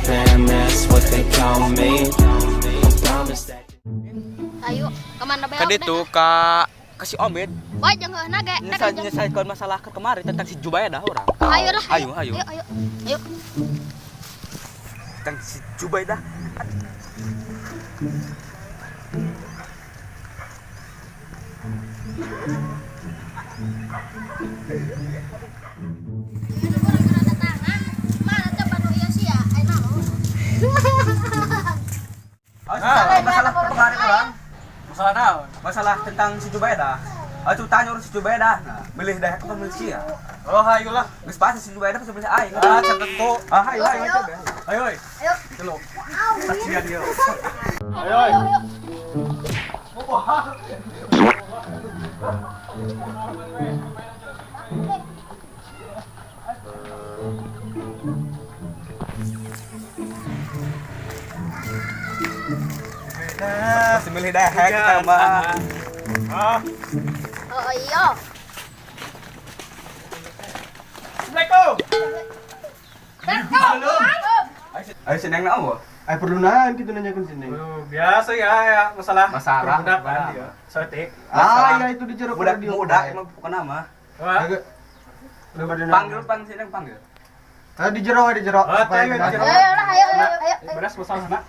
fam, that's what they call me. I promise that. Ayo, kemana Ka beok? ditu ka ka si Omid. Wah, jangan heuna ge. Nyesal nyelesaikan masalah ke kemarin tentang si Jubaedah orang. Ayo lah. Ayo, ayo. Ayo, ayo. Ayo. Tentang si Jubaedah. Orang kena tangan. Mana coba nu ieu sia? Ayo naon? Ah, masalah kemarin orang. Masalah naon? Masalah tentang si Jubaedah. Aku tanya urus si Jubaedah. Nah, milih dah aku milih sia. Oh, hayu lah. Geus pasti si Jubaedah pasti milih aing. Ah, tentu. Ah, hayu hayu Ayo. coba. Ayo, oi. Ayo. Dulu. Saksian dia. Ayo, ayo. Pasti milih dah kita mah. Ah. Oh, iya. Assalamualaikum. Ayo seneng naon? Ay perlu nahan gitu nanya ke sini. Aduh, biasa ya, ya masalah Masalah. perbudakan ya. Sotik. Ah, ya itu di jeruk Budak radio. muda emang bukan nama. Wah. Agak. Udah pada nanya. Panggil panggil seneng panggil. Ah, di jeruk, di jeruk. Ah, Supaya tayo, di benar. jeruk. Ayo lah, ayo, ayo, ayo. Beres masalah nak.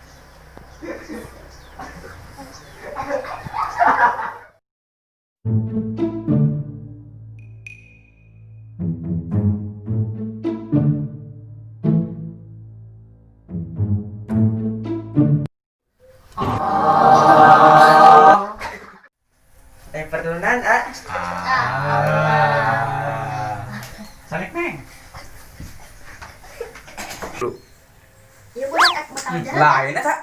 Eh perkenalan ah. Salik neng. Ya budak ek bakal jalan. Lain eta.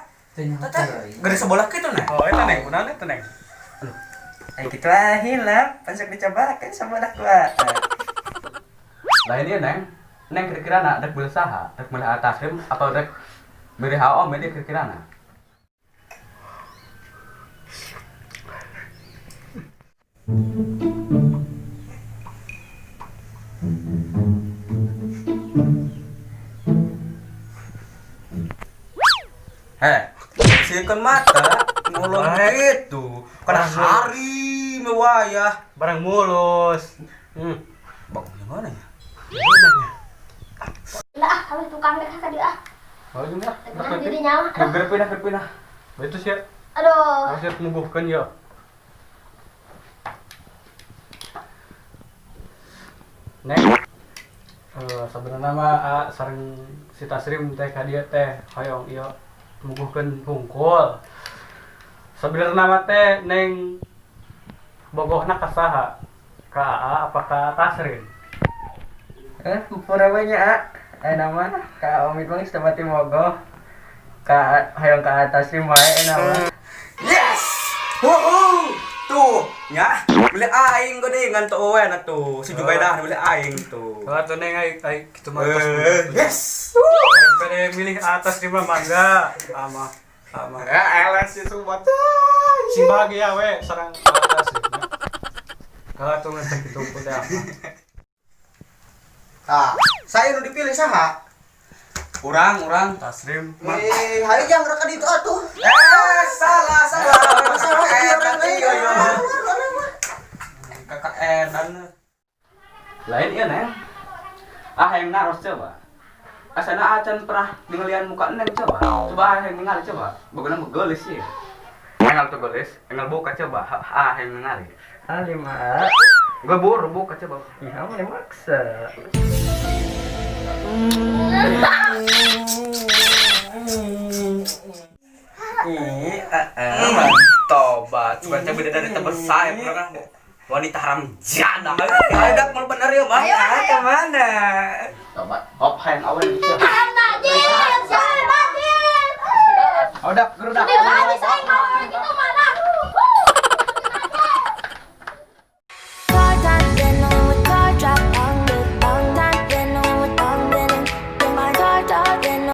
Gede sebelah kitu nah. Oh, eta neng, kunaon eta neng? Eh kita lah hilap, pasok dicoba kan sebelah gua. Lain ieu neng. Neng kira-kira nak rek milih saha? Rek milih Tasrim atau rek milih Om ini kira-kira nak? Heh, sieun mata ngulung gitu. Kana hari mewayah. Barang mulus. Bang, yang mana ya? Lah, ah, tukang dek ka dieu ah. Oh, ini lah. Tenang diri nyawa. Ger pindah, ger pindah. Itu sih. Aduh. Harus muguhkeun ya. Neng. Sebenarnya mah sareng si Tasrim teh ka dieu teh hoyong ieu muguhkeun hungkul. Sebenarnya mah teh neng bogohna ka saha? Ka AA apa ka Tasrim? Eh, pura nya ah. Eh nama ka Omid mah geus teu mati mogoh. Ka hoyong ka atas sih wae nama. Yes! Wuhu! Tuh, nya, beli aing geuningan tuh we na tuh. Si Jubaedah beli aing tuh. Kalau tuh neng ai ai kitu mah tos. Yes. Daripada milih atas lima mangga ama ama. Ya elah sih sumpah. Sing bahagia we sareng atas. Kalau tuh ngetek kitu teh apa. Ah, saya nu dipilih saha? Urang, urang. Tasrim. Eh, hari jang rek ka ditu atuh. Eh, salah, salah. Salah Eh, orang iya, lain. iya. Kakak edan. Lain iya neng. Ah yang naros coba. Asana acan pernah ningalian muka neng coba. Coba ah yang ningali coba. Bagaimana gelis sih. Engal tuh gelis, engal buka coba. Ah yang ningali. Ah, lima. Gue buru buka coba. Ya, mana maksa. Ih, tobat. Coba coba beda dari teman saya, pernah wanita haram jadah. Ayo dak mau bener ya, Bang. Ayo, Ah, kemana? Tobat. Hop hayang awal bisa. Najib, siapa Najib? Oh, dak gerudak. Dia habis aing.